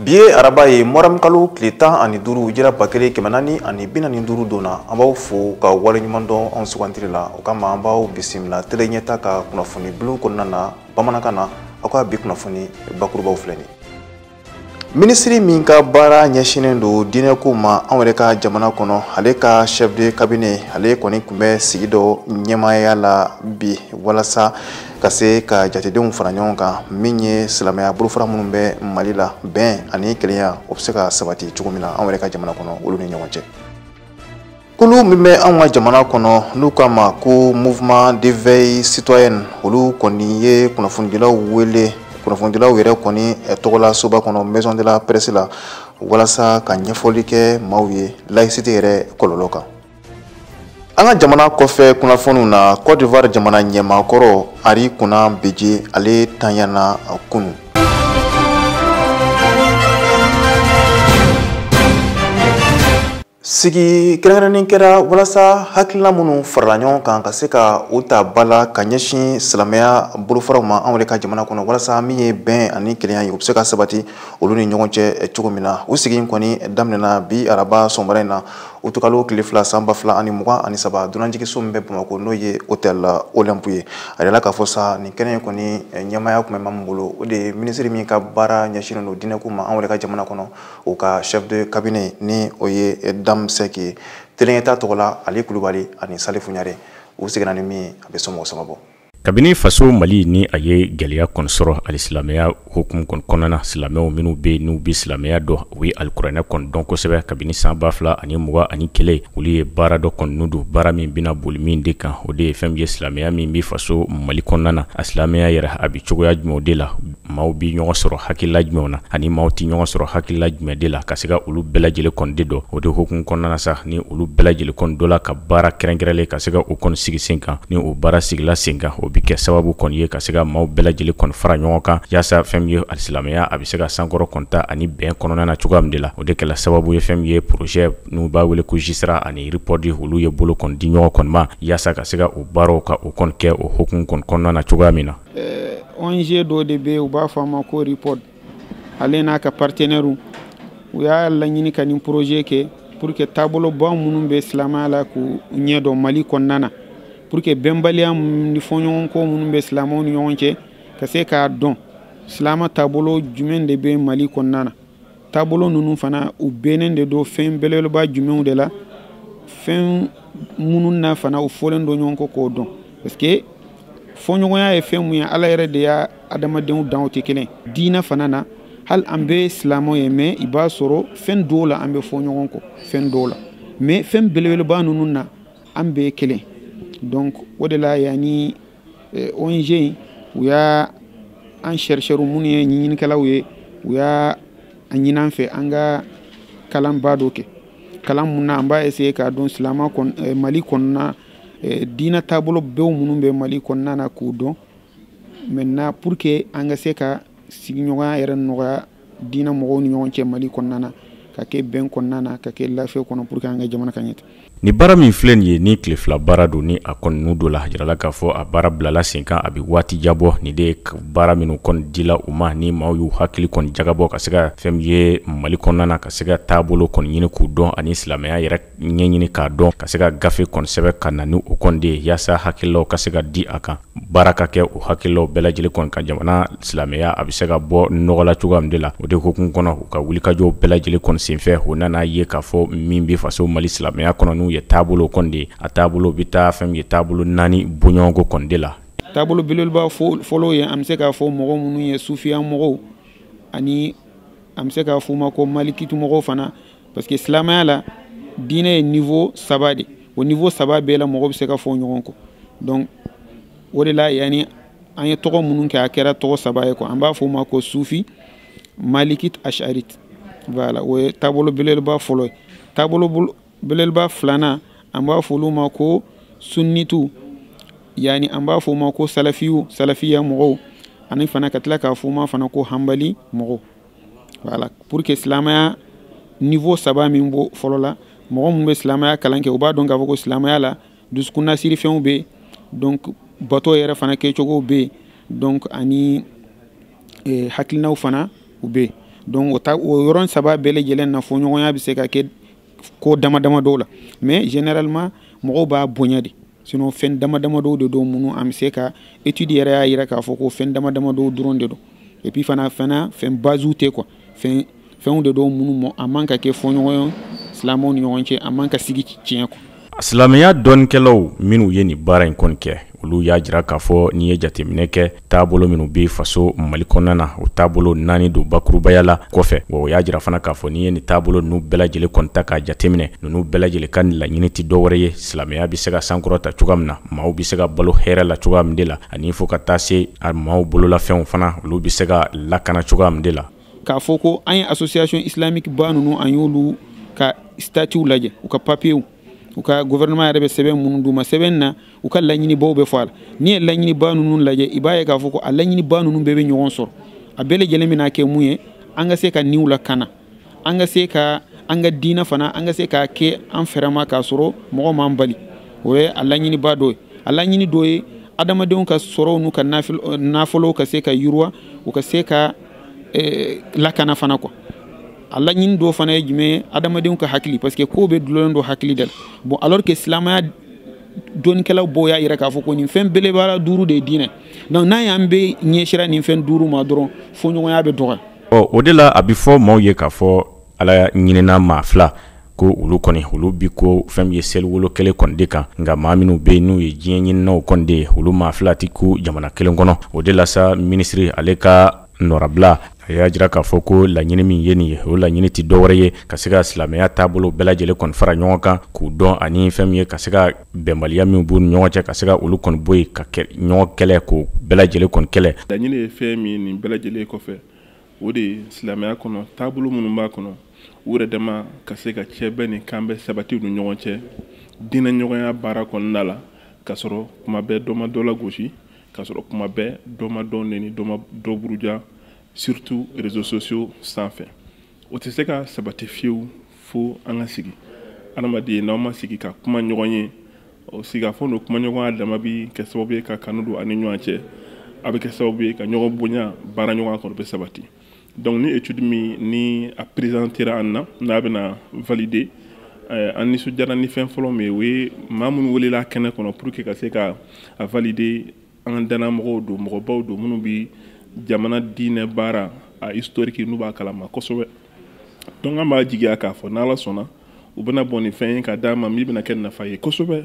Bi ye araba ye muharram kalo tile 15 jira 1445 don na an b'aw fo ka waleɲuman dɔn anw sugantili la o kama an b'aw bisimila tele ɲɛta ka kunnafoni bulon kɔnɔna na bamanankan na aw ka bi kunnafoni bakurubaw filɛ nin ye. Minisiri min ka baara ɲɛsinnen don diinɛko ma anw yɛrɛ ka jamana kɔnɔ ale ka chef de cabinet ale kɔni tun bɛ sigi dɔ ɲɛmaaya la bi walasa ka se ka jatedenw fara ɲɔgɔn kan min ye silamɛya bolofara minnu bɛ Mali la bɛn ani kelenya o bɛ se ka sabati cogo min na anw yɛrɛ ka jamana kɔnɔ olu ni ɲɔgɔn cɛ. Kulu min bɛ anw ka jamana kɔnɔ n'u k'a ma ko mouvement d'éveil citoyen olu kɔni ye kunnafonidilaw wele kunnafonidilaw yɛrɛ kɔni tɔgɔla soba kɔnɔ maison de la presse la walasa ka ɲɛfɔli kɛ maaw ye laïcité yɛrɛ kɔlɔlɔ kan. An ka jamana kɔfɛ kunnafoniw na Côte d'Ivoire jamana ɲɛmaakɔrɔ Henri Konan Bédié ale tanyana kunun. Sigi kɛrɛnkɛrɛnnen kɛra walasa hakilina minnu farala ɲɔgɔn kan ka se ka u ta ba la ka ɲɛsin silamɛya bolofaraw ma anw yɛrɛ ka jamana kɔnɔ walasa min ye bɛn ani kelenya ye u bɛ se ka sabati olu ni ɲɔgɔn cɛ cogo min na. O sigi in kɔni daminɛna bi araba sɔgɔmada in na utukalo tile 2 san 2023 dunanjiginso min bɛ Bamakɔ n'o ye hôtel Olympe ye. A yirala k'a fɔ sa nin kɛnɛ in kɔni ɲɛmaaya tun bɛ maa min bolo o de ye minisiri min ka baara ɲɛsinnen don diinɛko ma anw yɛrɛ ka jamana kɔnɔ o ka chef de cabinet ni o ye Dame Seck ye. Tele ɲɛta tɔgɔ la Ali Kulubali ani Salifu Ɲare u seginna ni min ye a bɛ somɔgɔw sama bɔ. Kabini faso Mali ni a ye gɛlɛya kɔni sɔrɔ alisilamɛya hukumu kɔni kɔnɔna na silamɛw minnu bɛ yen n'u bɛ silamɛya dɔn u ye alikuranɛ kɔni dɔn kosɛbɛ kabini san 2021 olu ye baara dɔ kɔni don baara min bɛna boli min de kan o de ye fɛn min ye silamɛya min bɛ faso Mali kɔnɔna na a silamɛya yɛrɛ a bɛ cogoya jumɛnw de la maaw bɛ ɲɔgɔn sɔrɔ hakilila jumɛnw na ani maaw tɛ ɲɔgɔn sɔrɔ hakilila jumɛn de la ka se ka olu bɛɛ lajɛlen kɔni de dɔn o de hukumu kɔnɔna na sa ni olu bɛɛ lajɛlen kɔni dɔ la ka baara kɛrɛnkɛrɛnlen ka se ka o kɔni sigi sen kan ni o baara sigila sen kan o bɛ kɛ sababu kɔni ye ka se ka maaw bɛɛ lajɛlen kɔni fara ɲɔgɔn kan yaasa fɛn min ye alisilamɛya a bɛ se ka sankɔrɔ kɔni ta ani bɛn kɔnɔna na cogoya min de la o de kɛla sababu ye fɛn min ye projet n'u b'a wele ko JISRA ani RIPOD olu ye bolo kɔni di ɲɔgɔn kɔni ma yaasa ka se ka o baaraw ka o kɔni kɛ o hukumu kɔni kɔnɔna na cogoya min na. ONG dɔ de bɛ yen u b'a fɔ a ma ko RIPOD ale n'a ka partenaire u y'a laɲini ka nin projet kɛ pour que taaboloba minnu bɛ silamɛya la k'u ɲɛdɔn Mali kɔnɔna na pour que bɛnbaliya ni fɔɲɔgɔnkɔ minnu bɛ silamɛw ni ɲɔgɔn cɛ ka se k'a dɔn silamɛ taabolo jumɛn de bɛ Mali kɔnɔna na taabolo ninnu fana u bɛnnen de don fɛn belebeleba jumɛnw de la fɛn minnu na fana u fɔlen don ɲɔgɔn kɔ k'o dɔn parce que fɔɲɔgɔnya ye fɛn mun ye Ala yɛrɛ de y'a adamadenw dan o tɛ kelen diinɛ fana na hali an bɛ silamɛw ye mais i b'a sɔrɔ fɛn dɔw la an bɛ fɔ ɲɔgɔn kɔ fɛn dɔw la mais fɛn belebeleba ninnu na an bɛɛ kelen. Donc o de la yanni ONG in u y'a an chercheurs minnu ye ɲininikɛlaw ye u y'a ɲini an fɛ an ka kalanba dɔ kɛ kalan mun na an b'a essayer k'a dɔn silamɛ Mali kɔnɔna diinɛ taabolo bɛɛ minnu bɛ Mali kɔnɔna na k'u dɔn maintenant pour que an ka se ka sigiɲɔgɔnya yɛrɛ nɔgɔya diinɛ mɔgɔw ni ɲɔgɔn cɛ Mali kɔnɔna na ka kɛ bɛn kɔnɔna na ka kɛ lafiya kɔnɔ pour que an ka jamana ka ɲɛ. Ni baara min filɛ nin ye ni tile 2 baara don ni a kɔni n'u dɔ la a jirala k'a fɔ a baara bilala sen kan a bɛ waati jabɔ nin de ye baara minnu kɔni dila u ma ni maaw y'u hakili kɔni jagabɔ ka se ka fɛn min ye Mali kɔnɔna na ka se ka taabolo kɔni ɲini k'u dɔn ani silamɛya yɛrɛ ɲɛɲini k'a dɔn ka se ka gafe kɔni sɛbɛn ka na ni o kɔni de ye yaasa hakililaw ka se ka di a kan baara ka kɛ o hakililaw bɛɛ lajɛlen kɔni ka jamana silamɛya a bɛ se ka bɔ nɔgɔ la cogoya min de la o de hukumu kɔnɔ u ka wulikajɔw bɛɛ lajɛlen kɔni senfɛ o nana ye k'a fɔ min bɛ faso Mali silamɛya kɔnɔ n'u ye taabolo kɔni de a taabolo bɛ taa fɛn min ye taabolo 4 bɔɲɔgɔnko kɔni de la. Taabolo belebeleba fɔlɔ ye an bɛ se k'a fɔ mɔgɔ minnu ye sufiya mɔgɔw ani an bɛ se k'a fɔ u ma ko malikitu mɔgɔw fana parce que silamɛya la diinɛ ye niveau 3 de o niveau 3 bɛɛ la mɔgɔ bɛ se ka fɔ ɲɔgɔn kɔ donc o de la yanni an ye tɔgɔ minnu kɛ a kɛra tɔgɔ 3 ye quoi an b'a fɔ o ma ko sufi malikit asharit voilà o ye taabolo belebeleba fɔlɔ ye. Taabolo belebeleba filanan an b'a fɔ olu ma ko sunnitu Yani an b'a fɔ o ma ko salafiyu, salafiya mɔgɔw, ani fana ka tila k'a fɔ o ma fana ko hanbali mɔgɔw. Voilà, pour que silamɛya niveau saba min b'o fɔlɔ la, mɔgɔ minnu bɛ silamɛya kalan kɛ, u b'a dɔn k'a fɔ ko silamɛya la dusukunnasiri fɛnw bɛ yen, donc bato yɛrɛ fana kɛcogow bɛ yen, donc ani hakilinaw fana u bɛ yen. Donc o ta o yɔrɔ saba bɛɛ lajɛlen na, fɔɲɔgɔnya bɛ se ka kɛ ko dama dama dɔw la, mais généralement mɔgɔw b'a bonya de. Sinon fɛn dama dama dɔw de don minnu an bɛ se ka étude yɛrɛ y'a yira k'a fɔ ko fɛn dama dama dɔw dɔrɔn de don. Et puis fana fɛn base tɛ quoi, fɛnw de don minnu a man ka kɛ fɔɲɔgɔnya silamɛw ni ɲɔgɔn cɛ, a man ka sigi tiɲɛ quoi. Silamɛya dɔnnikɛlaw minnu ye nin baara in kɔni kɛ, olu y'a jira k'a fɔ n'i ye jateminɛ kɛ taabolo minnu bɛ faso Mali kɔnɔna na, o taabolo 4 don bakurubaya la kɔfɛ. Wa o y'a jira fana k'a fɔ n'i ye nin taabolo ninnu bɛɛ lajɛlen kɔni ta k'a jateminɛ, ninnu bɛɛ lajɛlen ka laɲini tɛ dɔwɛrɛ ye silamɛya bɛ se ka sankɔrɔta cogoya min na, maaw bɛ se ka balo hɛrɛ la cogoya min de la, ani fo ka taa se a maaw bololafɛnw fana olu bɛ se ka lakana cogoya min de la. K'a fɔ ko an ye association islamique ba ninnu, an y'olu ka statut lajɛ, u ka papiers, u ka gouvernement yɛrɛ bɛ sɛbɛn minnu d'u ma, sɛbɛn na u ka laɲinibaw bɛ fɔ a la. N'i ye laɲiniba ninnu lajɛ, i b'a ye k'a fɔ ko a laɲiniba ninnu bɛɛ bɛ ɲɔgɔn sɔrɔ. A bɛɛ lajɛlen bɛna kɛ mun ye? An ka se ka niw lakana, an ka se ka an ka diinɛ fana, an ka se k'a kɛ an fɛrɛ ma k'a sɔrɔ mɔgɔ m'an bali. O ye a laɲiniba dɔ ye. A laɲini dɔ ye adamadenw ka sɔrɔw n'u ka nafolow ka se ka yiriwa, u ka se ka lakana fana quoi. A laɲini dɔ fana ye jumɛn ye? Adamadenw ka hakili, parce que ko bɛ dulonnen don hakili de la. Bon, alors que silamɛya dɔnnikɛlaw bɔw y'a yira k'a fɔ ko nin fɛn belebara 5 de ye diinɛ. Donc n'a y'an bɛ ɲɛsira nin fɛn 5 ma dɔrɔn, fɔɲɔgɔnya bɛ dɔgɔya. Ɔ o de la a bɛ fɔ maaw ye k'a fɔ Ala ɲinina maa fila ko olu kɔni olu bi ko fɛn min ye seliwolo kelen kɔni de kan, nka maa minnu bɛ yen n'u ye diɲɛ ɲininaw kɔni de ye, olu maa fila ti ku jamana kelen kɔnɔ. O de la sa minisiri ale ka nɔrabila a y'a jira k'a fɔ ko laɲini min ye nin ye, o laɲini tɛ dɔwɛrɛ ye ka se ka silamɛya taabolo bɛɛ lajɛlen kɔni fara ɲɔgɔn kan k'u dɔn, ani fɛn min ye ka se ka bɛnbaliya min b'u ni ɲɔgɔn cɛ ka se ka olu kɔni bɔ yen, ka ɲɔgɔn kɛlɛ k'o bɛɛ lajɛlen kɔni kɛlɛ. Laɲini ye fɛn min nin bɛɛ lajɛlen kɔfɛ, o de ye silamɛya kɔnɔ taabolo minnu b'a kɔnɔ, u yɛrɛ dama ka se ka cɛ bɛɛ ni kan bɛɛ sabati u ni ɲɔgɔn cɛ diinɛ ɲɔgɔnya baara kɔnɔna la, ka sɔrɔ kuma bɛɛ dɔ ma dɔ lagosi, ka sɔrɔ kuma bɛɛ dɔ ma dɔ nɛni, dɔ ma dɔ buruja, surtout réseaux sociaux sanfɛ. O tɛ se ka sabati fiyewu fo an ka sigi. Adamaden n'aw ma sigi ka kuma ɲɔgɔn ye, o sigikafɔ n'o kumaɲɔgɔnya dama bi kɛ sababu ye ka kanu don an ni ɲɔgɔn cɛ, a bɛ kɛ sababu ye ka ɲɔgɔn bonya, baara ɲɔgɔn kɔnɔ bɛ sabati. Donc ni étude min ni a présentera an na, n'a bɛna valider, an nisɔndiyara ni fɛn fɔlɔ min ye, o ye maa minnu welela kɛnɛ kɔnɔ pour que ka se ka a valider. An ka danamɔgɔw don, mɔgɔbaw don minnu bi jamana diinɛ baara a historique n'u b'a kalama kosɛbɛ. Donc an b'a jigiya k'a fɔ n'Ala sɔnna u bɛna bɔ ni fɛn ye ka d'a ma min bɛna kɛ nafa ye kosɛbɛ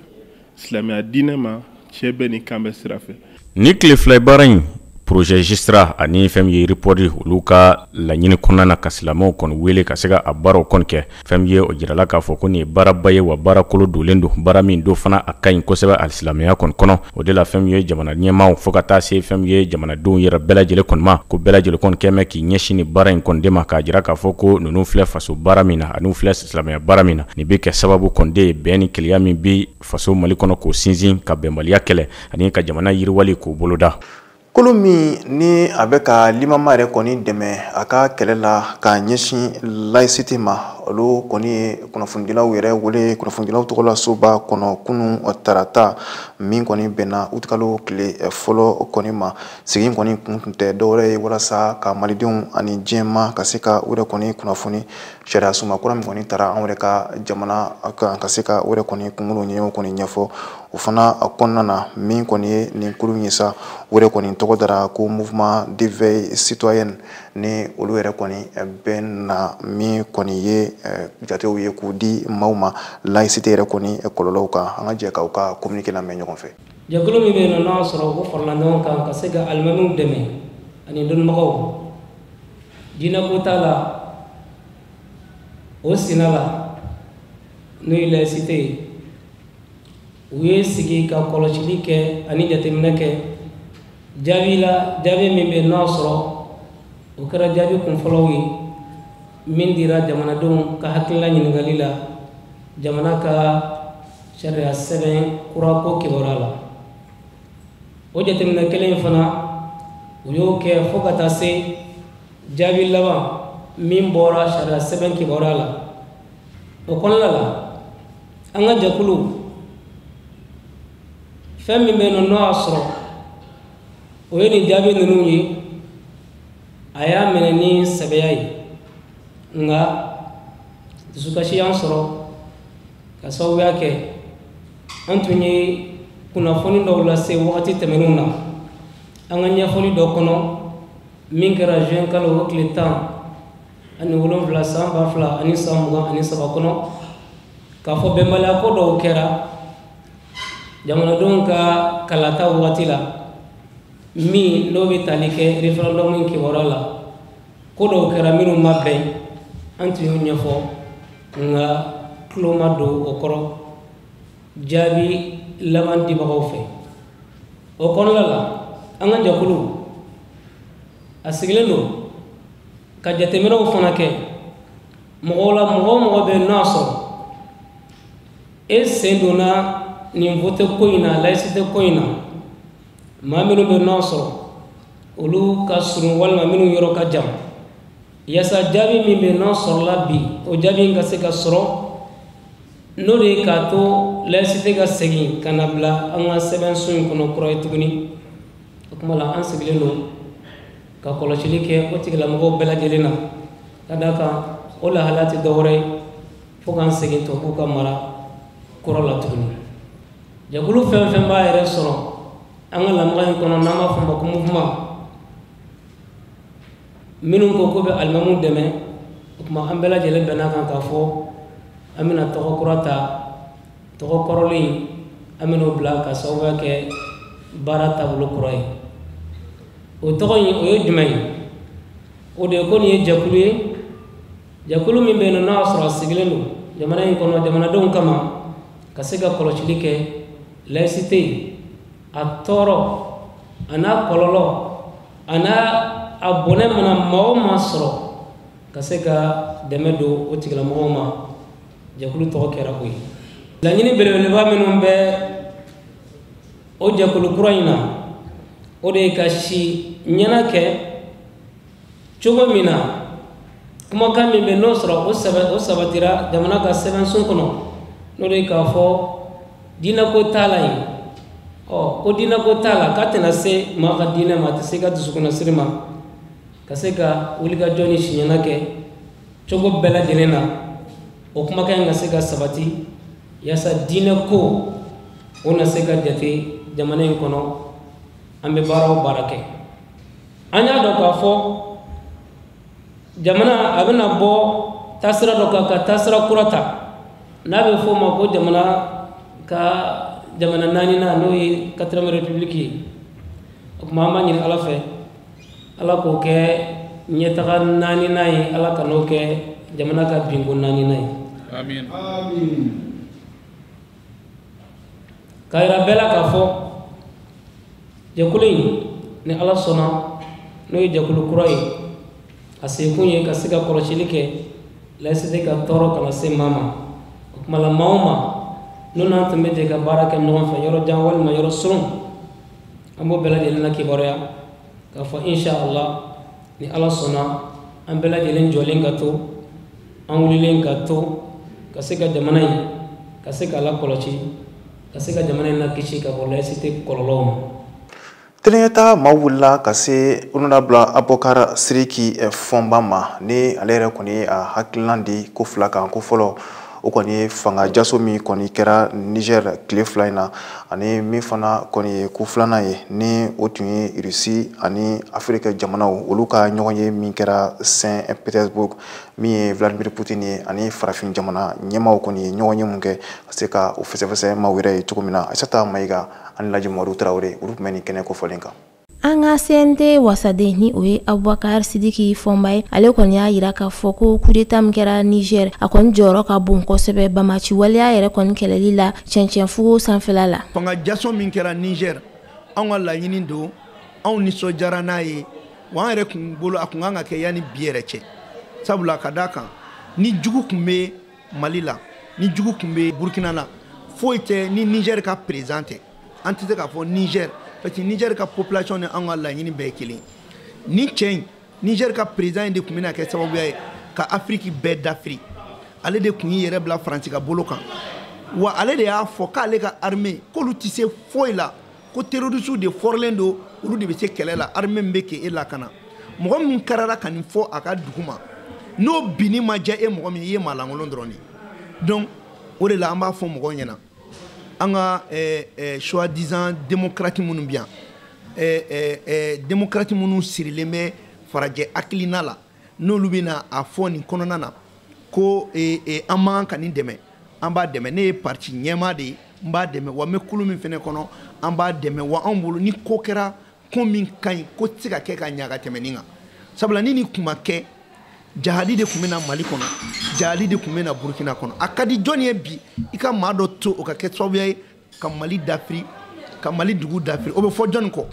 silamɛya diinɛ ma, cɛ bɛɛ ni kan bɛɛ sira fɛ. Ni tile fila baara in projet Gistra ani fɛn min ye Ripod olu ka laɲini kɔnɔna na ka silamɛw kɔni wele ka se ka a baaraw kɔni kɛ. Fɛn min ye o jirala k'a fɔ ko nin ye baaraba ye, wa baara kolo donlen don, baara min don fana a ka ɲi kosɛbɛ alisilamɛya kɔni kɔnɔ. O de la fɛn min ye jamana ɲɛmaaw fo ka taa se fɛn min ye jamanadenw yɛrɛ bɛɛ lajɛlen kɔni ma, ko bɛɛ lajɛlen kɔni kɛ mɛ k'i ɲɛsin nin baara in kɔni de ma, k'a jira k'a fɔ ko ninnu filɛ faso baara min na ani filɛ silamɛya baara min na, nin bɛ kɛ sababu kɔni de ye bɛn ni kelenya min bɛ faso Mali kɔnɔ k'o sinsin, ka bɛnbaliya kɛlɛ ani ka jamana yiriwali k'o boloda. Kolo min ni a bɛ ka limama yɛrɛ kɔni dɛmɛ a ka kɛlɛ la k'a ɲɛsin laïcité ma, olu kɔni ye kunnafonidilaw yɛrɛ wele kunnafonidilaw tɔgɔ la soba kɔnɔ kunun tarata min kɔni bɛnna utikalo tile fɔlɔ kɔni ma. Sigi kɔni kun tun tɛ dɔwɛrɛ ye walasa ka malidenw ani diɲɛma ka se ka u yɛrɛ kɔni kunnafoni sariya sunba kura min kɔni taara anw yɛrɛ ka jamana kan, ka se ka u yɛrɛ kɔni kunkolo ɲɛw kɔni ɲɛfɔ. O fana kɔnɔna na min kɔni ye nin kulu in ye sa, o yɛrɛ kɔni tɔgɔ dara ko mouvement d'éveil citoyen, ni olu yɛrɛ kɔni bɛ na min kɔni ye jatew ye k'u di maaw ma laïcité yɛrɛ kɔni kɔlɔlɔw kan. An ka jɛ k'aw ka communiqué lamɛn ɲɔgɔn fɛ. Jɛkulu min bɛ yen nɔ n'a sɔrɔ u farala ɲɔgɔn kan ka se ka alimamiw dɛmɛ ani dɔnnibagaw diinɛko t'a la, o sina la n'o ye laïcité ye, u ye sigi ka kɔlɔsili kɛ ani jateminɛ kɛ. Jaabi la, jaabi min bɛ n'a sɔrɔ o kɛra jaabi kunfɔlɔw ye min dira jamanadenw ka hakilina ɲininkali la jamana ka sariya sɛbɛn kura ko kibaruya la. O jateminɛ kelen in fana u y'o kɛ fo ka taa se jaabi laban min bɔra sariya sɛbɛn kibaruya la. O kɔnɔna la, an ka jɛkulu fɛn min bɛ yen nɔ n'o y'a sɔrɔ o ye nin jaabi ninnu ye, a y'a minɛ ni sɛbɛya ye, nka dusukasi y'an sɔrɔ ka sababuya kɛ an tun ye kunnafoni dɔw lase wagati tɛmɛnenw na an ka ɲɛfɔli dɔ kɔnɔ min kɛra juin kalo o tile 17 san 2023 kɔnɔ, k'a fɔ bɛnbaliya ko dɔw kɛra jamanadenw ka kalata wagati la min n'o bɛ tali kɛ référendum kibaruya la. Ko dɔw kɛra minnu ma bɛn, an tun y'o ɲɛfɔ, nka tulo ma don o kɔrɔ jaabi laban dibagaw fɛ. O kɔnɔna la, an ka jɛkulu a sigilen don ka jateminɛw fana kɛ mɔgɔw la, mɔgɔ o mɔgɔ bɛ yen n'o y'a sɔrɔ e sen donna nin vote ko in na, laïcité ko in na, maa minnu bɛ n'o sɔrɔ olu ka surun walima minnu yɔrɔ ka jan, yaasa jaabi min bɛ n'o sɔrɔla bi, o jaabi in ka se ka sɔrɔ, n'o de ye k'a to laïcité ka segin ka na bila an ka sɛbɛnso in kɔnɔ kura ye tuguni. O tuma la, an sigilen don ka kɔlɔsili kɛ o tigilamɔgɔw bɛɛ lajɛlen na, ka d'a kan o lahalaya tɛ dɔwɛrɛ ye fo k'an segin tubabuw ka mara kɔrɔ la tuguni. Jɛkulu fɛn fɛn b'a yɛrɛ sɔrɔ an ka lamaga in kɔnɔ n'an b'a fɔ o ma ko mouvement, minnu ko k'u bɛ alimamu dɛmɛ, o tuma an bɛɛ lajɛlen bɛn'a kan k'a fɔ an bɛna tɔgɔ kura ta, tɔgɔ kɔrɔlen an bɛn'o bila ka sababuya kɛ baara taabolo kura ye. O tɔgɔ in o ye jumɛn ye? O de ye ko nin ye jɛkulu ye, jɛkulu min bɛ yen nɔ n'a y'a sɔrɔ a sigilen don jamana in kɔnɔ jamanadenw kama ka se ka kɔlɔsili kɛ laïcité a tɔɔrɔ a n'a kɔlɔlɔ a n'a a bɔnɛ mana maa o maa sɔrɔ, ka se ka dɛmɛ don o tigilamɔgɔw ma. Jɛkulu tɔgɔ kɛra o ye. Laɲini belebeleba minnu bɛ o jɛkulu kura in na, o de ye ka si ɲɛna kɛ cogo min na kumakan min bɛ n'o sɔrɔ o sabatira jamana ka sɛbɛnsun kɔnɔ, n'o de ye k'a fɔ diinɛko t'a la yen. Ɔ ko diinɛko t'a la k'a tɛna se maa ka diinɛ ma, a tɛ se ka dusukunnasiri ma, ka se ka wulikajɔ ni siɲɛna kɛ cogo bɛɛ lajɛlen na, o kumakan in ka se ka sabati yaasa diinɛ ko o na se ka jate jamana in kɔnɔ. An bɛ baara o baara kɛ, an y'a dɔn k'a fɔ jamana a bɛna bɔ taasira dɔ kan ka taasira kura ta n'a bɛ fɔ o ma ko jamana ka jamana naaninan, n'o ye 4e république ye. O tuma an b'a ɲini Ala fɛ, Ala k'o kɛ ɲɛtaga naaninan ye, Ala ka n'o kɛ jamana ka binko naaninan ye. Amiin. K'a yira bɛɛ la k'a fɔ jɛkulu in ni Ala sɔnna n'o ye jɛkulu kura ye, a sekun ye ka se ka kɔlɔsili kɛ laïcité ka tɔɔrɔ kana se maa ma. O tuma la, maa o maa n'o n'an tun bɛ jɛ ka baara kɛ ɲɔgɔn fɛ yɔrɔ jan walima yɔrɔ surun, an b'o bɛɛ lajɛlen na kibaruya k'a fɔ insha Allah ni Ala sɔnna an bɛɛ lajɛlen jɔlen ka to, an wulilen ka to, ka se ka jamana in ka se k'a lakɔlɔsi, ka se ka jamana in lakisi ka bɔ laïcité kɔlɔlɔw ma. Tɛnɛta maaw wulila ka se honorable Abubakar Sidiki Fɔnba ma, ni ale yɛrɛ kɔni ye a hakilinan di ko fila kan. Ko fɔlɔ, o kɔni ye fanga jaso min kɔni kɛra Niger tile 2 in na, ani min fana kɔni ye ko filanan ye, ni o tun ye Russie ani Afiriki jamanaw olu ka ɲɔgɔn ye min kɛra Saint-Pétersbourg, min ye Vladimir Poutine ye ani farafin jamana ɲɛmaaw kɔni ye ɲɔgɔn ye mun kɛ ka se ka o fɛsɛfɛsɛ maaw yɛrɛ ye cogo min na. Aïssata Maïga ani Laji Mamadu Tarawele, olu tun bɛ nin kɛnɛ kofɔlen kan. An ka CNT wasaden ni o ye Abubakar Sidiki Fɔnba ye, ale kɔni y'a yira k'a fɔ ko coup d'état min kɛra Niger, a kɔni jɔyɔrɔ ka bon kosɛbɛ bamaci waleya yɛrɛ kɔni kɛlɛli la cɛncɛnfugo sanfɛla la. Fanga jaso min kɛra Niger, anw ka laɲini don, anw nisɔndiyara n'a ye, wa an yɛrɛ kun bolo a kun kan ka kɛ yanni bi yɛrɛ cɛ, sabula ka d'a kan ni jugu kun bɛ Mali la, ni jugu kun bɛ Burkina la, foyi tɛ ni Niger ka président tɛ. An tɛ se k'a fɔ Niger Parce que Niger ka population ni an ka laɲini bɛɛ ye kelen. Ni cɛ in, Niger ka président in de tun bɛna kɛ sababuya ye ka Afrique bɛɛ dafiri. Ale de tun y'i yɛrɛ bila Faransi ka bolo kan. Wa ale de y'a fɔ k'ale ka armée k'olu tɛ se foyi la, ko terroristes de fɔrilen don, olu de bɛ se kɛlɛ la, armée min bɛ k'e lakana. Mɔgɔ min karara ka nin fɔ a ka dugu ma, n'o binni ma diya e mɔgɔ min ye, i ye maa lankolon dɔrɔn de ye. Donc o de la an b'a fɔ mɔgɔw ɲɛna, an ka soi-disant démocrate minnu bɛ yan, démocrate minnu sirilen bɛ farajɛ hakilina la, n'olu bɛna a fɔ nin kɔnɔna na ko an man kan ka nin dɛmɛ, an b'a dɛmɛ. Ne ye parti ɲɛmaa de ye, n b'a dɛmɛ, wa n bɛ kulu min fɛnɛ kɔnɔ, an b'a dɛmɛ. Wa anw bolo ni ko kɛra ko min ka ɲi, ko tɛ se ka kɛ ka ɲa ka tɛmɛ nin kan. Sabula ni nin kun ma kɛ, jahali de tun bɛ na Mali kɔnɔ, jahali de tun bɛ na Burukina kɔnɔ. A ka di jɔnni ye bi i ka maa dɔ to o ka kɛ sababuya ye ka Mali dafiri, ka Mali dugu dafiri, o bɛ fɔ jɔnni kɔ?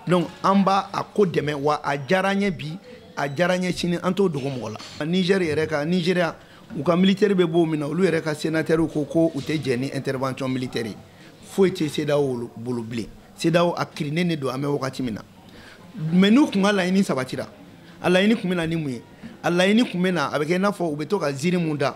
Donc an b'a a ko dɛmɛ, wa a diyara an ye bi, a diyara an ye sini, an t'o dogo mɔgɔ la. Niger yɛrɛ ka Nigéria, u ka militaire bɛ bɔ min na, olu yɛrɛ ka sénateur ko ko u tɛ jɛn ni intervention militaire ye. Foyi tɛ CEDEAO bolo bilen. CEDEAO a kirinen de don an bɛ wagati min na. Mais n'u kun ka laɲini sabatira, a laɲini kun bɛ na ni mun ye? A laɲini kun bɛ na, a bɛ kɛ i n'a fɔ u bɛ to ka ziiri mun da,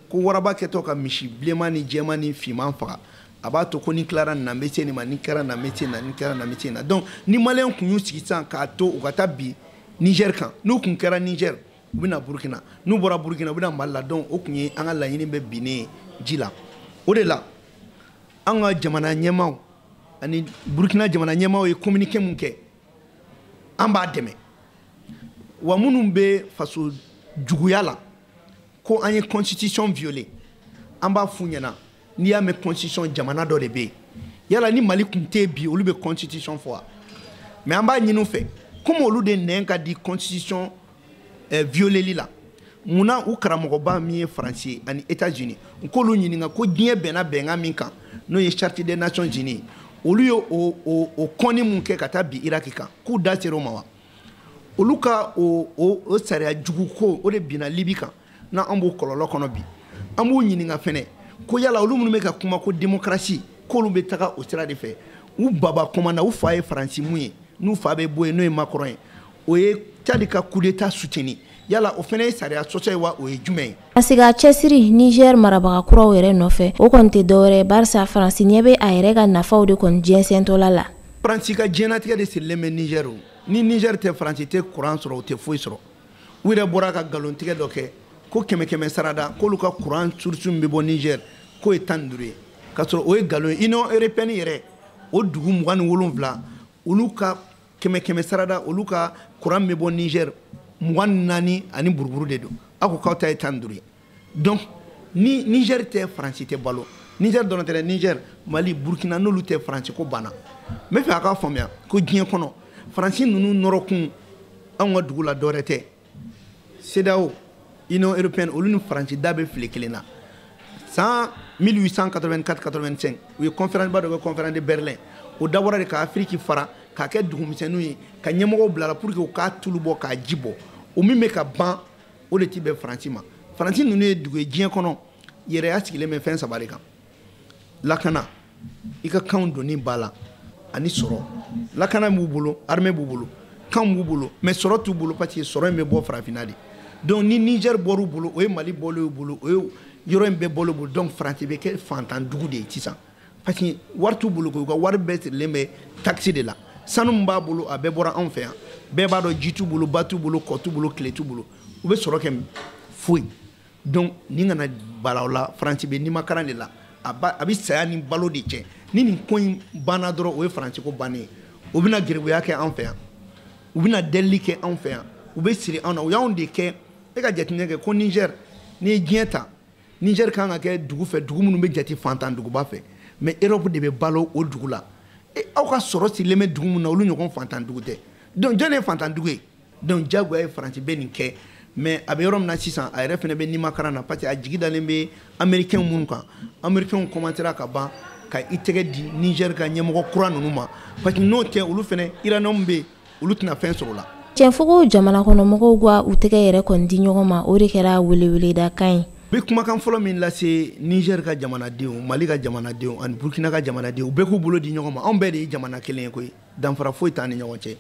ko waraba kɛtɔ ka misi bilenman ni jɛman ni finman faga, a b'a to ko ni tilara nin na n bɛ se nin ma, ni kɛra na n bɛ se nin na, ni kɛra na n bɛ se nin na. Donc ni Maliyɛn kun y'u sigi sisan k'a to u ka taa bin Niger kan, n'u kun kɛra Niger, u bɛ na Burukina, n'u bɔra Burukina u bɛ na Mali la. Donc o kun ye an ka laɲini bɛ binnen ye ji la. O de la an ka jamana ɲɛmaaw ani Burukina jamana ɲɛmaaw ye communiqué mun kɛ, an b'a dɛmɛ. Wa minnu bɛ faso juguya la ko an ye constitution violée, an b'a f'u ɲɛna, n'i y'a mɛn constitution, jamana dɔ de bɛ yen. Yala ni Mali kun tɛ bi, olu bɛ constitution fɔ wa? Mais an b'a ɲini u fɛ, komi olu de nɛn ka di constitution violeli la, munna u karamɔgɔba min ye Faransi ye ani États-Unis, u k'olu ɲininka ko diɲɛ bɛnna bɛnkan min kan, n'o ye Charte des Nations Unies, olu ye o kɔnni mun kɛ ka taa bi Iraki kan, k'u da ser'o ma wa? Olu ka o sariya jugu ko o de binna Libi kan, n'an b'o kɔlɔlɔ kɔnɔ bi. An b'u ɲininka fɛnɛ ko yala olu minnu bɛ ka kuma ko démocratie, k'olu bɛ taga o sira de fɛ, u baba kɔmanda, u fa ye Faransi mun ye, n'u fa bɛ bɔ yen n'o ye Macron ye, o ye Tchad ka coup d'état soutenu, yala o fɛnɛ ye sariya sɔsɔ ye wa, o ye jumɛn ye? Ka se ka cɛsiri Niger marabaga kuraw yɛrɛ nɔfɛ, o kɔni tɛ dɔwɛrɛ, barisa Faransi ɲɛ bɛ a yɛrɛ ka nafaw de kɔni jɛnsɛntɔla la. Faransi ka diɲɛnatigɛ de sirilen bɛ Niger o. Ni Niger tɛ, Faransi tɛ courant sɔrɔ, u tɛ foyi sɔrɔ. U yɛrɛ bɔra ka nkalontigɛ dɔ kɛ ko 100 sarada, k'olu ka courant source min bɛ bɔ Niger k'o ye 15 ye, k'a sɔrɔ o ye nkalon ye. Union européenne yɛrɛ, o dugu 27, olu ka 100 sarada, olu ka courant min bɛ bɔ Niger 24 ani buruburu de don. Aw ko k'aw ta ye 15 ye. Donc ni Niger tɛ, Faransi tɛ balo. Niger dɔrɔn tɛ dɛ, Niger, Mali, Burkina, n'olu tɛ, Faransi ko banna. N bɛ fɛ a k'a faamuya ko diɲɛ kɔnɔ Faransi ninnu nɔrɔkun anw ka dugu la dɔwɛrɛ tɛ. CEDEAO, Union européenne, olu ni Faransi da bɛ file kelen na. San 1884-85, u ye conférence ba dɔ kɛ, conférence de Berlin. O dabɔra de ka Afrique fara k'a kɛ dugumisɛnninw ye, ka ɲɛmɔgɔw bila la pour que u k'a tulu bɔ k'a ji bɔ. O min bɛ ka ban, o de ti bɛn Faransi ma. Faransi ninnu ye dugu ye diɲɛ kɔnɔ, yɛrɛya sigilen bɛ fɛn 3 de kan: lakana, i ka kanw donni ba la, ani sɔrɔ. Lakana b'u bolo, armée b'u bolo, kanw b'u bolo, mais sɔrɔ t'u bolo, parce que sɔrɔ in bɛ bɔ farafinna de. Donc ni Niger bɔr'u bolo, o ye Mali bɔlen y'u bolo, o ye yɔrɔ in bɛɛ bɔlen bolo. Donc Faransi bɛ kɛ fantan dugu de ye sisan, parce que wari t'u bolo, u ka wari bɛɛ sirilen bɛ taxe de la. Sanu min b'a bolo, a bɛɛ bɔra anw fɛ yan. Bɛɛ b'a dɔn ji t'u bolo, ba t'u bolo, kɔ t'u bolo, tile t'u bolo, u bɛ sɔrɔ kɛ foyi. Donc nin kana bala o la, Faransi bɛ nimakaran de la, a bɛ saya ni balo de cɛ. Ni nin ko in banna dɔrɔn, o ye Faransi ko bannen ye. U bɛna geribuya kɛ anw fɛ yan, u bɛna delili kɛ anw fɛ yan, u bɛ siri anw na, u y'anw de kɛ. E ka jateminɛ kɛ ko Niger, n'i ye diɲɛ ta, Niger kan ka kɛ dugu fɛ, dugu minnu bɛ jate fantan duguba fɛ, mais Europe de bɛ balo o dugu la. E aw ka sɔrɔ sirilen bɛ dugu min na, olu ɲɔgɔn fantan dugu tɛ. Donc jɔn ye fantan dugu ye? Donc diyagoya ye Faransi bɛ nin kɛ. Mais a bɛ yɔrɔ min na sisan, a yɛrɛ fana bɛ nimakaran na, parce que a jigi dalen bɛ américain minnu kan. Américain commencera ka ban ka i tɛgɛ di Niger ka ɲɛmɔgɔ kura ninnu ma, parce que n'o tɛ, olu fana uranium bɛ yen, olu tɛna fɛn sɔrɔ o la. Cɛnfogo jamana kɔnɔmɔgɔw ka u tɛgɛ yɛrɛ kɔni di ɲɔgɔn ma, o de kɛra weleweledakan ye. Bɛ kumakan fɔlɔ min lase Niger ka jamanadenw, Mali ka jamanadenw ani Burkina ka jamanadenw, u bɛɛ k'u bolo di ɲɔgɔn ma. Anw bɛɛ de ye jamana kelen ye koyi. Danfara foyi t'an ni ɲɔgɔn cɛ.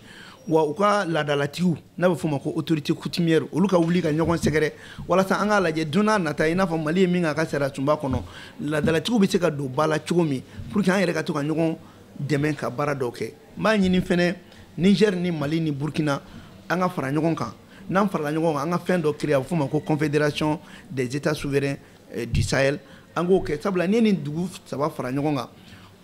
Wa u ka laadalatigiw, n'a bɛ f'o ma ko autorité coutumière, olu ka wuli ka ɲɔgɔn sɛgɛrɛ walasa an k'a lajɛ don n'a nata, i n'a fɔ Mali ye min k'a ka sariya sunba kɔnɔ, laadalatigiw bɛ se ka don ba la cogo min pour que an yɛrɛ ka to ka ɲɔgɔn dɛmɛ ka baara dɔw kɛ. N b'a ɲini fɛnɛ Niger ni Mali ni Burkina, an ka fara ɲɔgɔn kan. N'an farala ɲɔgɔn kan, an ka fɛn dɔ créer, a bɛ f'o ma ko Confédération des États souverains du Sahel. An k'o kɛ, sabula n'i ye nin dugu saba fara ɲɔgɔn kan,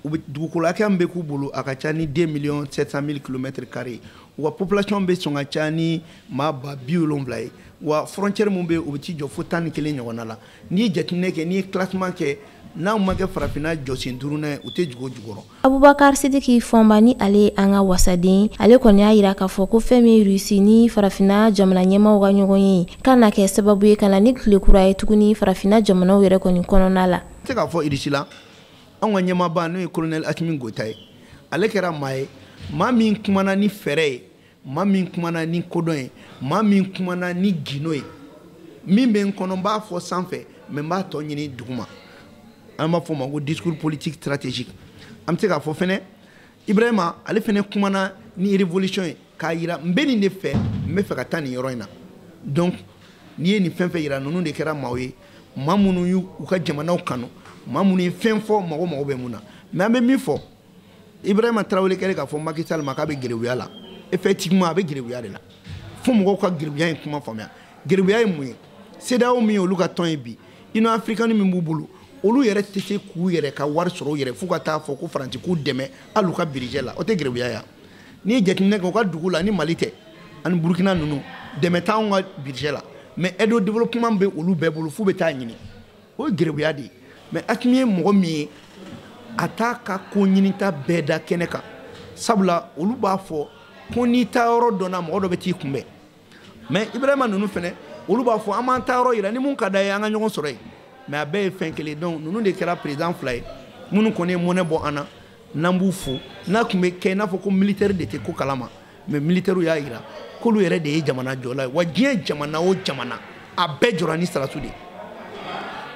u bɛ dugukolo hakɛ min bɛ k'u bolo, a ka ca ni 2 700 000 kilomètres carrés. U ka population bɛ sɔn ka ca ni maa 70,000 ye. Wa frontière mun bɛ yen, u bɛ t'i jɔ fo 11 ɲɔgɔnna la. N'i ye jateminɛ kɛ, n'i ye classement kɛ, n'anw ma kɛ farafinna jɔsen duurunan ye, u tɛ jigin o jukɔrɔ. Abubakar Sidiki Fɔnba, ni ale ye an ka wasaden, ale kɔni y'a yira k'a fɔ ko fɛn min ye Rusi ni farafinna jamana ɲɛmaaw ka ɲɔgɔn ye ka na kɛ sababu ye ka na ni tile kura ye tuguni farafinna jamanaw yɛrɛ kɔni kɔnɔna la. N tɛ k'a fɔ Irisi la, anw ka ɲɛmaaba, n'o ye colonel Assimi Goïta ye, ale kɛra maa ye, maa min kumana ni fɛɛrɛ ye, maa min kumana ni kodɔn ye, maa min kumana ni gindo ye. Min bɛ n kɔnɔ, n b'a fɔ sanfɛ, mais n b'a tɔ ɲini duguma. An b'a fɔ o ma ko discours politique stratégique. An bɛ se k'a fɔ fɛnɛ, Ibrahima, ale fɛnɛ kumana ni révolution ye k'a yira n bɛ nin de fɛ, n bɛ fɛ ka taa nin yɔrɔ in na. Donc n'i ye nin fɛn fɛn yira, ninnu de kɛra maaw ye, maa minnu y'u ka jamanaw kanu, maa minnu ye fɛn fɔ mago mago bɛ mun na. Mais an bɛ min fɔ, Ibrahima Traoré kɛlen k'a fɔ Macky Sall ma k'a bɛ gerebuya la, effectivement a bɛ gerebuya de la. Fo mɔgɔw ka gerebuya in kuma faamuya. Gerebuya ye mun ye? CEDEAO min ye olu ka tɔn ye bi, Union africaine min b'u bolo, olu yɛrɛ tɛ se k'u yɛrɛ ka wari sɔrɔ u yɛrɛ, f'u ka taa fɔ ko Faransi k'u dɛmɛ hali u ka budget la. O tɛ gerebuya ya? N'i ye jateminɛ kɛ, u ka dugu la, ni Mali tɛ ani Burukina ninnu, dɛmɛ t'anw ka budget la, mais aide au développement bɛ olu bɛɛ bolo, f'u bɛ taa ɲini. O ye gerebuya de ye. Mais Assimi ye mɔgɔ min ye, a t'a ka ko ɲinita bɛɛ da kɛnɛ kan, sabula olu b'a fɔ ko n'i taa yɔrɔ dɔ la, mɔgɔ dɔ bɛ t'i kunbɛn. Mais Ibrahima ninnu fɛnɛ, olu b'a fɔ an b'an taa yɔrɔ yira, ni mun ka d'a ye, an ka ɲɔgɔn sɔrɔ yen. Mais a bɛɛ ye fɛn kelen. Donc ninnu de kɛra président fila ye minnu kɔni ye mɔnɛ bɔ an na, n'an b'u fo. N'a tun bɛ kɛ i n'a fɔ ko militaire de tɛ ko kalama, mais militaire y'a yira k'olu yɛrɛ de ye jamana jɔla ye. Wa diɲɛ jamana o jamana, a bɛɛ jɔra ni sarasiw de ye.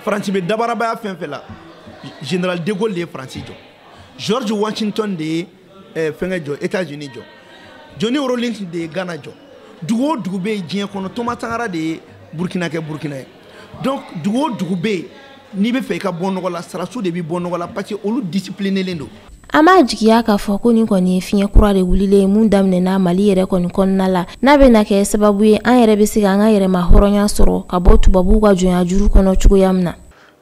Faransi bɛ dabarabaya fɛn fɛn la, général de Gaulle de ye Faransi jɔ, George Washington de ye fɛnkɛ jɔ, États-Unis jɔ, Johnny Rawlings de ye Ghana jɔ. Dugu o dugu bɛ yen diɲɛ kɔnɔ, Thomas Sankara de ye Burkina kɛ Burkina ye. Donc dugu o dugu bɛ yen, n'i bɛ fɛ i ka bɔ nɔgɔ la, sarasiw de bɛ bɔ nɔgɔ la, parce que olu disciplinélen don. An b'a jigiya k'a fɔ ko nin kɔni ye fiɲɛ kura de wulilen mun daminɛna Mali yɛrɛ kɔni kɔnɔna la, n'a bɛna kɛ sababu ye an yɛrɛ bɛ se k'an ka yɛrɛma hɔrɔnya sɔrɔ ka bɔ tubabuw ka jɔnya juru kɔnɔ cogoya min na.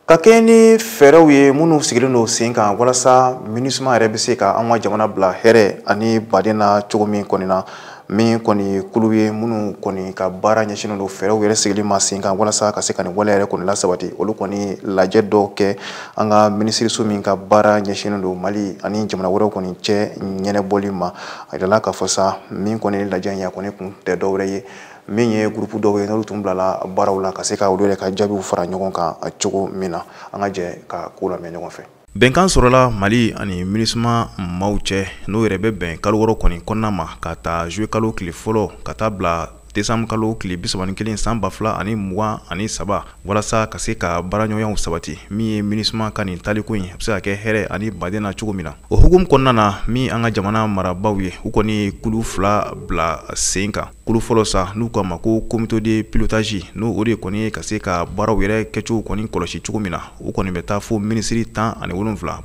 Ka kɛɲɛ ni fɛɛrɛw ye minnu sigilen don sen kan walasa MINUSMA yɛrɛ bɛ se ka an ka jamana bila hɛrɛ ani baden na cogo min kɔni na, min kɔni kulu ye minnu kɔni ka baara ɲɛsinnen don fɛɛrɛw yɛrɛ sigili ma sen kan walasa ka se ka nin waleya yɛrɛ kɔni lasabati, olu kɔni lajɛ dɔw kɛ an ka minisiriso min ka baara ɲɛsinnen don Mali ani jamana wɛrɛw kɔni cɛ ɲɛnɛbɔli ma. A yirala k'a fɔ sa, min kɔni lajɛ in a kɔni kun tɛ dɔwɛrɛ ye, min ye groupe dɔw ye n'olu tun bilala baaraw la ka se ka olu yɛrɛ ka jaabiw fara ɲɔgɔn kan cogo min na. An ka jɛ ka ko lamɛn ɲɔgɔn fɛ. Bɛnkan sɔrɔla Mali ani MINUSMA maaw cɛ, n'o yɛrɛ bɛ bɛn kalo 6 kɔni kɔnɔna ma, ka taa juillet kalo tile fɔlɔ ka taa bila décembre kalo tile 31 san 2023, walasa ka se ka baaraɲɔgɔnyaw sabati. Min ye MINUSMA ka nin taliko in, a bɛ se ka kɛ hɛrɛ ani baden na cogo min na. O hukumu kɔnɔna na, min an ka jamana marabaaw ye, u kɔni ye kulu fila bila sen kan. Kulu fɔlɔ sa, n'u k'a ma ko comité de pilotage, n'o o de kɔni ye ka se ka baaraw yɛrɛ kɛcogo kɔni kɔlɔsi cogo min na, o kɔni bɛ taa fo minisiri 17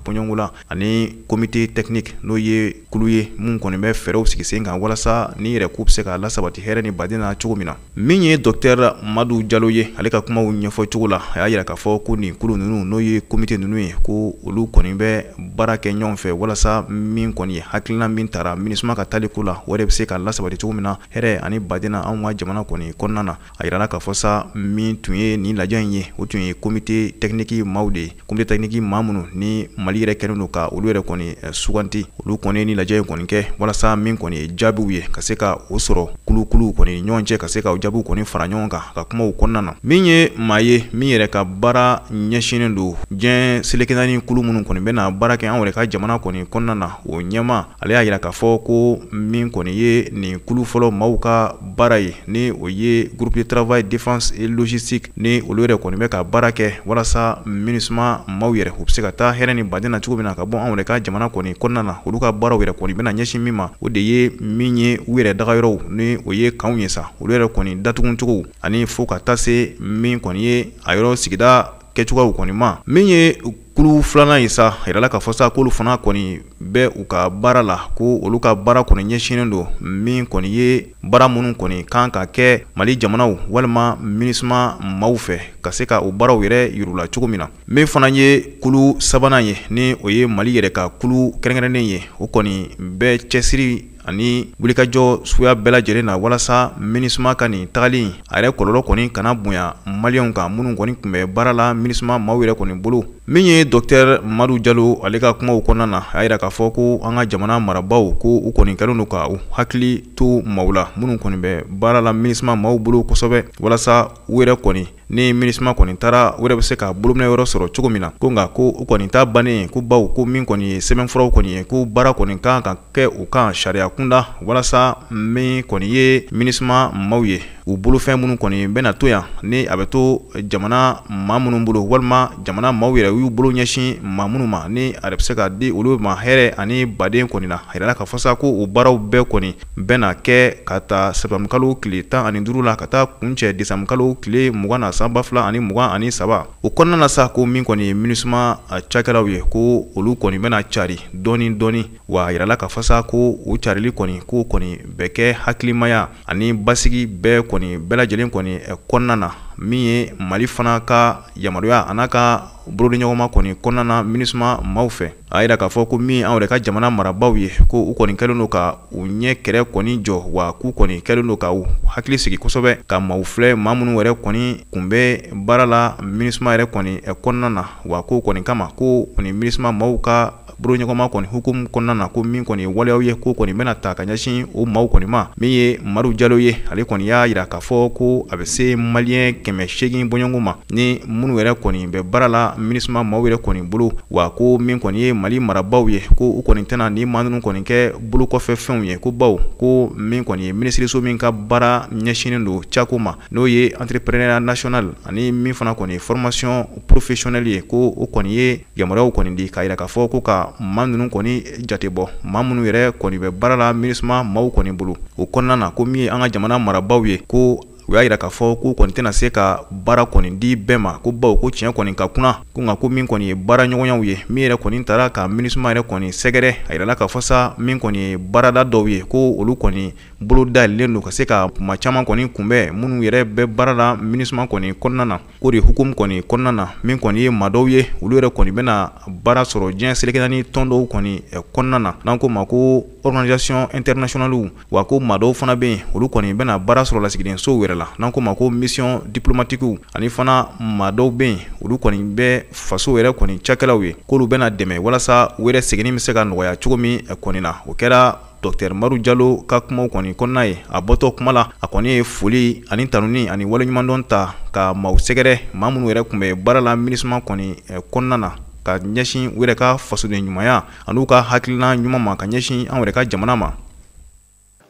bɔɲɔgɔnko la, ani comité technique, n'o ye kulu ye mun kɔni bɛ fɛɛrɛw sigi sen kan walasa ni yɛrɛ k'u bɛ se ka lasabati hɛrɛ ni baden na cogo min na. Min ye docteur Madu Jalo ye, ale ka kumaw ɲɛfɔ cogo la, a y'a yira k'a fɔ ko nin kulu ninnu, n'o ye comité ninnu ye, ko olu kɔni bɛ baara kɛ ɲɔgɔn fɛ walasa min kɔni ye hakilina min tara MINUSMA ka taliko la, o de bɛ se ka lasabati cogo min na hɛrɛ ani baden na anw ka jamana kɔni kɔnɔna na. A yirala k'a fɔ sa, min tun ye nin lajɛ in ye, o tun ye comité technique maaw de ye, comité technique maa minnu ni Mali yɛrɛ kɛlen don ka olu yɛrɛ kɔni suganti, olu kɔni ni lajɛ in kɔni kɛ walasa min kɔni ye jaabiw ye ka se ka o sɔrɔ kulukulu kɔni ɲɔgɔn cɛ ka se ka jaabiw kɔni fara ɲɔgɔn kan ka kumaw kɔnɔna na. Min ye maa ye min yɛrɛ ka baara ɲɛsinnen don diɲɛ seleke naani kulu minnu kɔni bɛna baara kɛ an yɛrɛ ka jamana kɔni kɔnɔna na, o ɲɛmaa ale y'a jira k'a fɔ ko min kɔni ye nin kulu fɔlɔ maaw ka baara ye, ni o ye groupe de travail défense et logistique, ni olu yɛrɛ kɔni bɛ ka baara kɛ walasa MINUSMA maaw yɛrɛ u bɛ se ka taa hɛrɛ ni baden na cogo min na ka bɔ anw yɛrɛ ka jamana kɔni kɔnɔna na. Olu ka baaraw yɛrɛ kɔni bɛna ɲɛsin min ma, o de ye min ye u yɛrɛ dagayɔrɔw ni o ye kanw ye sa, olu yɛrɛ kɔni datugucogo ani fo ka taa se min kɔni ye a yɔrɔ sigida kɛcogoyaw kɔni ma. Min ye kulu filanan ye sa, a yirala k'a fɔ sa k'olu fana kɔni bɛ u ka baara la, ko olu ka baara kɔni ɲɛsinnen don min kɔni ye baara minnu kɔni kan ka kɛ Mali jamanaw walima MINUSMA maaw fɛ ka se ka o baaraw yɛrɛ yir'u la cogo min na. Min fana ye kulu sabanan ye, ni o ye Mali yɛrɛ ka kulu kɛrɛnkɛrɛnnen ye, o kɔni bɛ cɛsiri ani wulikajɔ suguya bɛɛ lajɛlen na walasa MINUSMA ka nin tagali a yɛrɛ kɔlɔlɔ kɔni kana bonya maliyɛnw kan minnu kɔni tun bɛ baara la MINUSMA maaw yɛrɛ kɔni bolo. Min ye docteur Madu Jalo, ale ka kumaw kɔnɔna na, a yira k'a fɔ ko an ka jamana marabaaw ko u kɔni kɛlen don ka u hakili to maaw la minnu kɔni bɛ baara la MINUSMA maaw bolo kosɛbɛ, walasa u yɛrɛ kɔni ni MINUSMA kɔni taara u yɛrɛ bɛ se ka bolominɛ yɔrɔ sɔrɔ cogo min na. Ko nka ko u kɔni ta bannen, ko baw ko min kɔni ye sɛbɛnfuraw kɔni ye, ko baara kɔni kan ka kɛ u kan sariya kunda walasa min kɔni ye MINUSMA maaw ye, u bolofɛn minnu kɔni bɛna to yan ni a bɛ to jamana maa minnu bolo walima jamana maaw yɛrɛ y'u bolo ɲɛsin maa minnu ma, ni a bɛ se ka di olu ma hɛrɛ ani baden kɔni na. A yirala k'a fɔ sa ko o baaraw bɛɛ kɔni bɛna kɛ ka taa sɛtanburukalo tile 15 la ka taa kuncɛ desanburukalo tile 20 na san 2023. O kɔnɔna na sa, ko min kɔni ye MINUSMA cakɛlaw ye, ko olu kɔni bɛna cari dɔɔni dɔɔni. Wa a yirala k'a fɔ sa ko o carili kɔni ko kɔni bɛ kɛ hakilimaya ani basigi bɛɛ kɔni bɛɛ lajɛlen kɔni kɔnɔna na, min ye Mali fana ka yamaruya a n'a ka bolodiɲɔgɔnma kɔni kɔnɔna na MINUSMA maaw fɛ. A yira k'a fɔ ko min anw yɛrɛ ka jamana marabaaw ye, ko u kɔni kɛlen don ka u ɲɛ kɛrɛ kɔni jɔ, wa k'u kɔni kɛlen don ka u hakili sigi kosɛbɛ ka maaw filɛ maa minnu yɛrɛ kɔni kun bɛ baara la MINUSMA yɛrɛ kɔni kɔnɔna na. Wa ko kɔni kama ko ni MINUSMA maaw ka bolodiɲɔgɔnma kɔni hukumu kɔnɔna na, ko min kɔni ye waleyaw ye, ko kɔni bɛna ta ka ɲɛsin o maaw kɔni ma. Min ye Madu Jalo ye, ale kɔni y'a jira k'a fɔ ko a bɛ se maliyɛn 800 bɔɲɔgɔnko ma ni minnu yɛrɛ kɔni bɛ baara la MINUSMA maaw yɛrɛ kɔni bolo. Wa ko min kɔni ye Mali marabaaw ye, ko u kɔni tɛna ni maa ninnu kɔni kɛ bolokɔfɛ fɛnw ye, ko baw ko min kɔni ye minisiriso min ka baara ɲɛsinnen don cako ma, n'o ye entrepreneuriat national ani min fana kɔni ye formation professionnelle ye, ko o kɔni ye yamaruyaw kɔni di k'a jira k'a fɔ ko ka maa ninnu kɔni jate bɔ maa minnu yɛrɛ kɔni bɛ baara la MINUSMA maaw kɔni bolo. O kɔnɔna na, ko min ye an ka jamana marabaaw ye, ko u y'a jira k'a fɔ k'u kɔni tɛna se ka baara kɔni di bɛɛ ma, ko baw ko tiɲɛ kɔni ka kunna, ko nka ko min kɔni ye baara ɲɔgɔnyaw ye, min yɛrɛ kɔni taara ka MINUSMA yɛrɛ kɔni sɛgɛrɛ. A yirala k'a fɔ sa min kɔni ye baarada dɔw ye, ko olu kɔni bolo dayɛlɛlen don ka se ka maa caman kɔni kunbɛn minnu yɛrɛ bɛ baara la MINUSMA kɔni kɔnɔna na. K'o de hukumu kɔni kɔnɔna na, min kɔni ye maa dɔw ye, olu yɛrɛ kɔni bɛna baara sɔrɔ diɲɛ seleke naani tɔn dɔw kɔni kɔnɔna na, n'an ko ma ko organisation internationale. Wa ko maa dɔw fana bɛ yen, olu kɔni bɛna baara sɔrɔ lasigidensow yɛrɛ la, n'an ko ma ko mission diplomatique. Ani fana maa dɔw bɛ yen, olu kɔni bɛ faso yɛrɛ kɔni cakɛlaw ye, k'olu bɛna dɛmɛ walasa u yɛrɛ seginni bɛ se ka nɔgɔya cogo min kɔni na. O kɛra docteur Madu Jalo ka kumaw kɔni kɔnɔna ye. A bɔtɔ kuma la, a kɔni ye foli ani tanuni ani waleɲumandɔn ta ka maaw sɛgɛrɛ, maa minnu yɛrɛ tun bɛ baara la MINUSMA kɔni kɔnɔna na, ka ɲɛsin u yɛrɛ ka fasoden ɲumanya an'u ka hakilina ɲuman ma ka ɲɛsin an yɛrɛ ka jamana ma.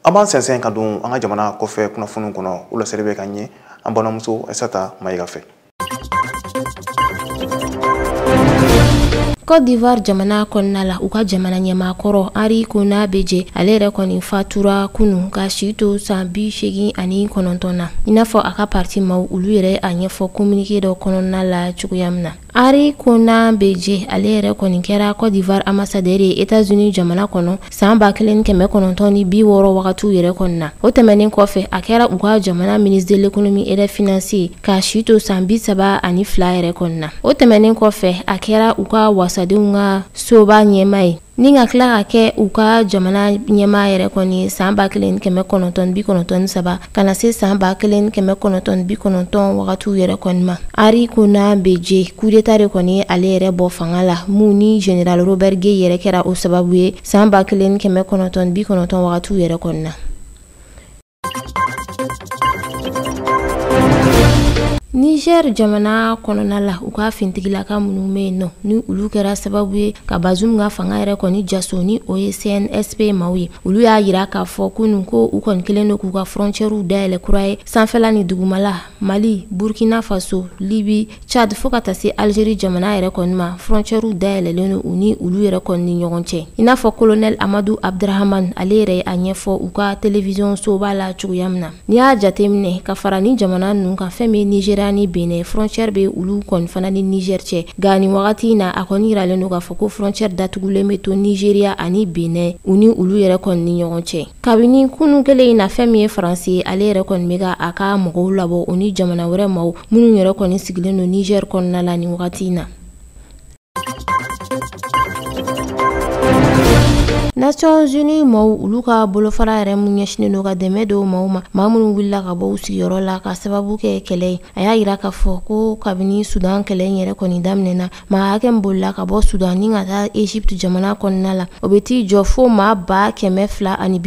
An b'an sɛnsɛn ka don an ka jamana kɔfɛ kunnafoniw kɔnɔ, o laseli bɛ ka ɲɛ an balimamuso Aissata Maïga fɛ. Côte d'Ivoire jamana kɔnɔna la, u ka jamana ɲɛmaakɔrɔ Henri Konan Bédié, ale yɛrɛ kɔni fatura kunu ka si to san 89 na, i n'a fɔ a ka parti maaw olu yɛrɛ a ɲɛfɔ communiqué dɔ kɔnɔna la cogoya min na. Henri Konan Bédié, ale yɛrɛ kɔni kɛra Côte d'Ivoire ambassadeur ye États-Unis jamana kɔnɔ san 1960 wagatiw yɛrɛ kɔnɔna na. O tɛmɛnen kɔfɛ, a kɛra u ka jamana ministre de l'économie et des finances ka si to san 32 yɛrɛ kɔnɔna na. O tɛmɛnen kɔfɛ, a kɛra u ka wasadenw ka soba ɲɛmaa ye, ni ka tila ka kɛ u ka jamana ɲɛmaa yɛrɛ kɔni san 1993 ka na se san 1990 wagatiw yɛrɛ kɔni ma. Henri Konan Bédié, coup d'état de kɔni ale yɛrɛ bɔ fanga la, mun ni général Robert Gueï yɛrɛ kɛra o sababu ye san 1990 wagatiw yɛrɛ kɔni na. Niger jamana kɔnɔna la, u ka fintigilaka minnu bɛ yen nɔ, ni olu kɛra sababu ye ka Bazoum ka fanga yɛrɛ kɔni jaso, ni o ye CNSP maaw ye, olu y'a yira k'a fɔ kunun ko u kɔni kɛlen don k'u ka frontières dayɛlɛ kura ye, sanfɛla ni dugumala, Mali, Burkina Faso, Libi, Tchad, fo ka taa se Algérie jamana yɛrɛ kɔni ma. Frontières dayɛlɛlen don u ni olu yɛrɛ kɔni ni ɲɔgɔn cɛ. I n'a fɔ colonel Amadou Abdrahman, ale yɛrɛ a ɲɛfɔ u ka télévision soba la cogoya min na. N'i y'a jateminɛ ka fara ni jamana ninnu kan, fɛn min Nigéria ni Benin, frontière bɛ olu kɔni fana ni Niger cɛ. Nka nin wagati in na, a kɔni yiralen don k'a fɔ ko frontière datugulen bɛ to Nigéria ani Benin, u ni olu yɛrɛ kɔni ni ɲɔgɔn cɛ. Kabini kunun kelen in na, fɛn min ye Faransi ye, ale yɛrɛ kɔni bɛ ka a ka mɔgɔw labɔ, o ni jamana wɛrɛ maaw minnu yɛrɛ kɔni sigilen don Niger kɔnɔna la nin wagati in na. Nations Unies maaw, olu ka bolofara yɛrɛ mun ɲɛsinnen don ka dɛmɛ don maaw ma, maa minnu wulila ka bɔ u sigiyɔrɔ la ka sababu kɛ kɛlɛ ye, a y'a yira k'a fɔ ko kabini Sudan kɛlɛ in yɛrɛ kɔni daminɛna, maa hakɛ min bolila ka bɔ Sudan ni ka taa Egypte jamana kɔnɔna la, o bɛ t'i jɔ fo maa 279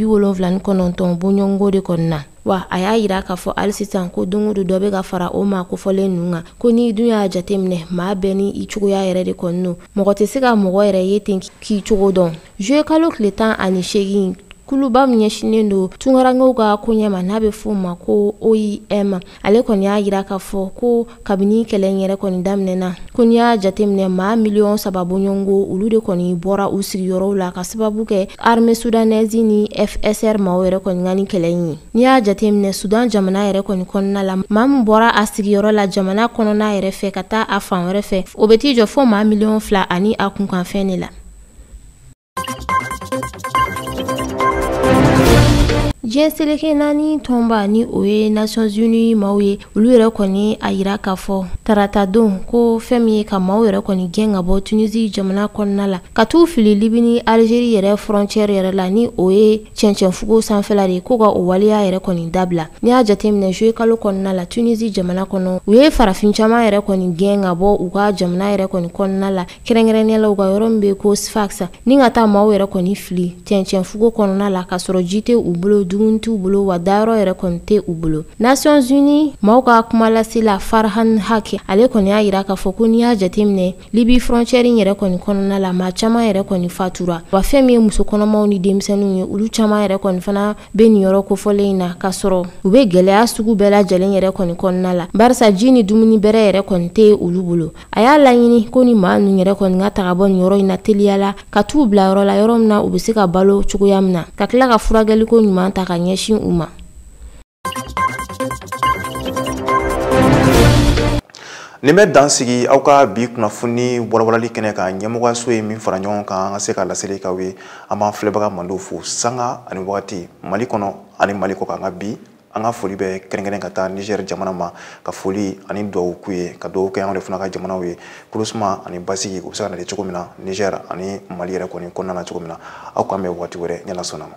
bɔɲɔgɔnko de kɔni na. Wa a y'a yira k'a fɔ hali sisan ko don o don dɔ bɛ ka fara o maa kofɔlen ninnu kan, ko n'i dun y'a jateminɛ, maa bɛɛ ni i cogoya yɛrɛ de kɔni don, mɔgɔ tɛ se ka mɔgɔ yɛrɛ ye ten k'i cogo dɔn. Juillet kalo tile 18, kuluba min ɲɛsinnen don tunkarankew ka koɲɛ ma, n'a bɛ f'o ma ko OIM, ale kɔni y'a yira k'a fɔ ko kabini kɛlɛ in yɛrɛ kɔni daminɛna, ko n'i y'a jateminɛ, maa 3 miliyɔn bɔɲɔgɔnko, olu de kɔni bɔra u sigiyɔrɔw la ka sababu kɛ armée soudanaise ni FSR maaw yɛrɛ kɔni ka ni kɛlɛ in ye. N'i y'a jateminɛ Sudan jamana yɛrɛ kɔni kɔnɔna la, maa min bɔra a sigiyɔrɔ la jamana kɔnɔna yɛrɛ fɛ ka taa a fan wɛrɛ fɛ, o bɛ t'i jɔ fo maa 2 miliyɔn ani a kunkanfɛn de la. Diɲɛ seleke naani tɔnba, ni o ye Nations Unies maaw ye, olu yɛrɛ kɔni a yira k'a fɔ tarata don ko fɛn min ye ka maaw yɛrɛ kɔni gɛn ka bɔ Tunisie jamana kɔnɔna la ka t'u fili Libi ni Algérie yɛrɛ frontière yɛrɛ la, ni o ye cɛncɛnfugo sanfɛla de ye, ko ka o waleya yɛrɛ kɔni dabila. N'i y'a jateminɛ, juillet kalo kɔnɔna la, Tunisie jamana kɔnɔ, u ye farafin caman yɛrɛ kɔni gɛn ka bɔ u ka jamana yɛrɛ kɔni kɔnɔna la, kɛrɛnkɛrɛnnenya la u ka yɔrɔ min bɛ ko Sfax, ni ka taa maaw yɛrɛ kɔni fili cɛncɛnfugo kɔnɔna la ka sɔrɔ ji tɛ u bolo, dumuni t'u bolo, wa dayɔrɔ yɛrɛ kɔni tɛ u bolo. Nations Unies maaw ka kumalasela Farhan Haq, ale kɔni y'a yira k'a fɔ ko n'i y'a jateminɛ Libi frontière in yɛrɛ kɔni kɔnɔna la, maa caman yɛrɛ kɔni fatura, wa fɛn min ye muso kɔnɔmaw ni denmisɛnninw ye, olu caman yɛrɛ kɔni fana bɛ nin yɔrɔ kofɔlen in na, k'a sɔrɔ u bɛ gɛlɛya sugu bɛɛ lajɛlen yɛrɛ kɔni kɔnɔna la, barisa ji ni dumuni bɛrɛ yɛrɛ kɔni tɛ olu bolo. A y'a laɲini ko ni maa ninnu yɛrɛ kɔni ka taga bɔ nin yɔrɔ in na teliya la, ka t'u bila yɔrɔ la, yɔrɔ min na u bɛ se ka balo cogoya min na, ka tila ka furakɛliko ɲuman ta ka ɲɛsin u ma. Nin bɛ dan sigi aw ka bi kunnafoni walawalali kɛnɛ kan. Ɲɛmɔgɔyaso ye min fara ɲɔgɔn kan an ka se ka laseli k'aw ye. An b'an filɛbaga mandiw fo sanga ani wagati, Mali kɔnɔ ani Mali kɔ kan. Ka bi an ka foli bɛ kɛrɛnkɛrɛn ka taa Niger jamana ma, ka foli ani duwawu k'u ye, ka duwawu kɛ anw de fana ka jamanaw ye, kolosuma ani basigi u bɛ se ka na cogo min na Niger ani Mali yɛrɛ kɔni kɔnɔna na cogo min na. Aw k'an bɛn waati wɛrɛ, ni Ala sɔnna ma.